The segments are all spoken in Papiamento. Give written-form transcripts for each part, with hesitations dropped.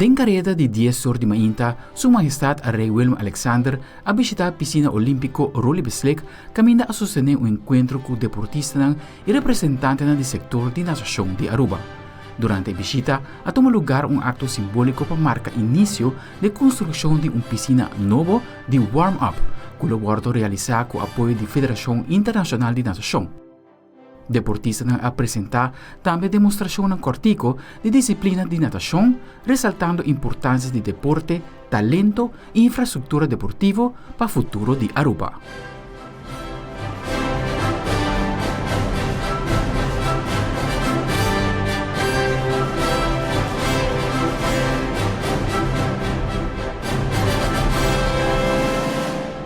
Den kareda di dies or di mainta, Su Mahestad Rei Willem Alexander a bishita Pisina Olimpico Roly Beslik kaminda a sostené un enkuentro ku deportistanan i representantenan di sektor di natashon di Aruba. Durante e bishita a tuma lugar un akto simbóliko pa marka inisio di e konstrukshon di un pisina nobo di warm-up ku lo wòrdu realisá ku apoyo di Federashon Internashonal di Natashon. Deportistanan a presentá tambe demostrashonnan kòrtiku di disiplina di natashon, resaltando importansia di deporte, talento i infrastruktura deportivo pa futuro di Aruba.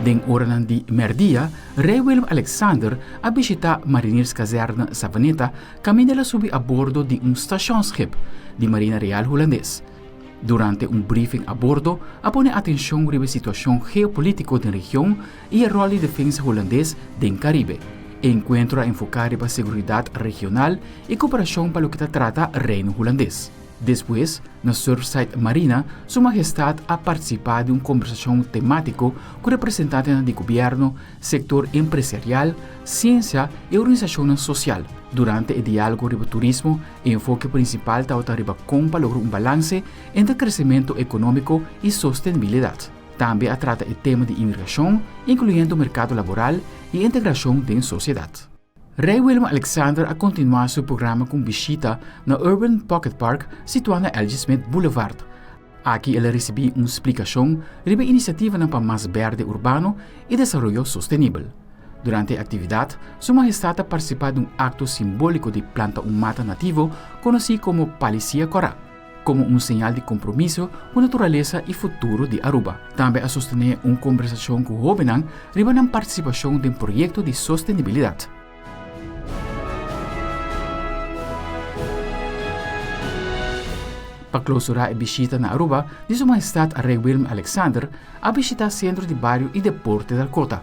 Den oranan di mèrdia, Rei Willem Alexander a bishitá Marinierskazerne Savaneta kaminda el a subi a bordo di un stashonsschip di Marina Real Hulandes. Durante un briefing a bordo a pone atenshon riba e situashon geopolítiko den region i e ròl di defensa hulandes den Karibe. E enkuentro a enfoká riba seguridat regional i koperashon pa loke ta trata Reino Hulandes. Despues, na Surfside Marina, Su Mahestad a partisipá di un kombersashon temátiko ku representantenan di gobièrnu, sektor empresarial, siensia i organisashonnan sosial. Durante e diálogo riba turismo, e enfoke prinsipal tabata riba kon pa logra un balanse entre kresementu ekonómiko i sostenibilidat. Tambe a trata e tema di imigrashon, inkluyendo merkado laboral i integrashon den sosiedat. Rei Willem-Alexander a kontinuá su programa ku un bishita na Urban Pocket Park situá na LG. Smith Boulevard. Aki el a risibí un splikashon riba e inisiativanan pa mas bèrdè urbano i desaroyo sostenibel. Durante e aktividat, Su Mahestat a partisipá den un akto simbóliko di planta un mata nativo konosí komo Palisia Kòrá, komo un señal di kompromiso ku naturalesa i futuro di Aruba. Tambe a sostené un kombersashon ku hóbennan riba nan partisipashon den proyekto di sostenibilidat. Pa klousurá e bishita na Aruba di Su Mahestat Rei Willem Alexander a bishitá Sentro di Bario i Deporte Dakota.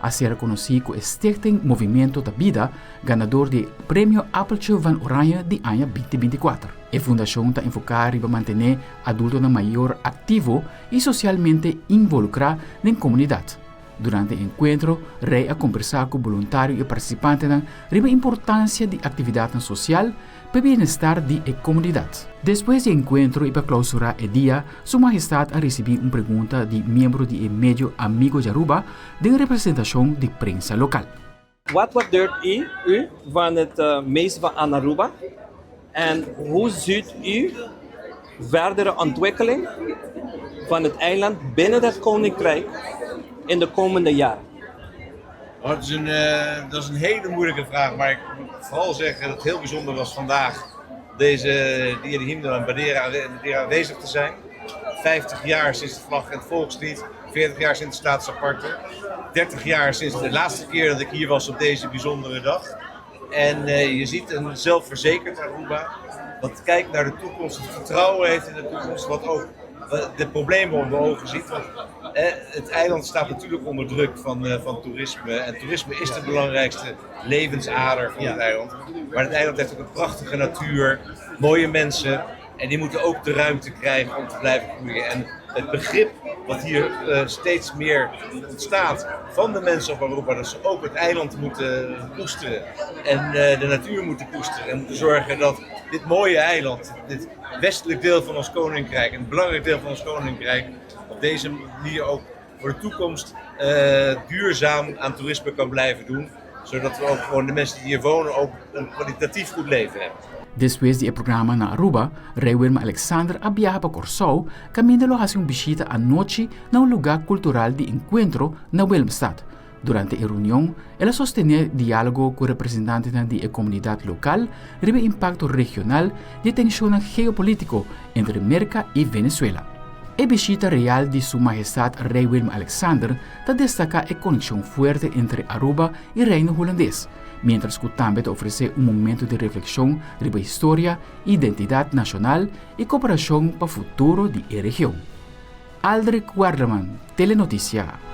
A ser konosí ku e Stichting Movimiento ta Bida, ganador di e Premio Appeltje van Oranje di aña 2024. E fundashon ta enfoká riba mantené adultonan mayor aktivo i sosialmente involukrá den komunidat. Durante e enkuentro, Rey a kombersá ku boluntario i partisipantenan riba importansia di aktividatnan sosial pa e bienestar di e komunidat. Despues di e enkuentro i pa klousurá e dia, Su Mahestat a risibí un pregunta di miembro di e medio Amigo di Aruba den representashon di prensa lokal. Wat waardeert u u van het meest van aan Aruba en hoe ziet u verdere ontwikkeling van het eiland binnen het Koninkrijk in de komende jaren? Oh, dat, is een, uh, dat is een hele moeilijke vraag, maar ik moet vooral zeggen dat het heel bijzonder was vandaag deze Dia di Himno en Bandera aanwezig te zijn. 50 jaar sinds de vlag en het volkslied, 40 jaar sinds de Staats Aparte, 30 jaar sinds de laatste keer dat ik hier was op deze bijzondere dag. En uh, je ziet een zelfverzekerd Aruba, wat kijkt naar de toekomst, het vertrouwen heeft in de toekomst, wat ook de problemen onder ogen ziet. Want eh, het eiland staat natuurlijk onder druk van, uh, van toerisme. En toerisme is de belangrijkste levensader van het eiland. Maar het eiland heeft ook een prachtige natuur, mooie mensen. En die moeten ook de ruimte krijgen om te blijven groeien. En het begrip wat hier uh, steeds meer ontstaat van de mensen op Aruba, dat ze ook het eiland moeten koesteren en uh, de natuur moeten koesteren. En moeten zorgen dat dit mooie eiland, dit westelijk deel van ons koninkrijk, een belangrijk deel van ons koninkrijk, op deze manier ook voor de toekomst uh, duurzaam aan toerisme kan blijven doen. Zodat we ook gewoon de mensen die hier wonen ook een kwalitatief goed leven hebben. Despues di e programa na Aruba, Rei Willem Alexander a biaha pa Kòrsou kaminda lo hasi un bishita anochi na un lugá kultural di enkuentro na Willemstad. Durante e reunion, el a sostené diálogo ku representantenan di e komunidat lokal riba e impakto regional di e tenshonnan geopolítiko entre Merka i Venezuela. E bishita real di Su Mahestat Rei Willem Alexander ta destaká e konekshon fuerte entre Aruba i Reino Hulandes, miéntras ku tambe ta ofresé un momento di reflekshon riba historia, identidat nashonal i koperashon pa futuro di e region. Aldrich Werleman, Telenoticia.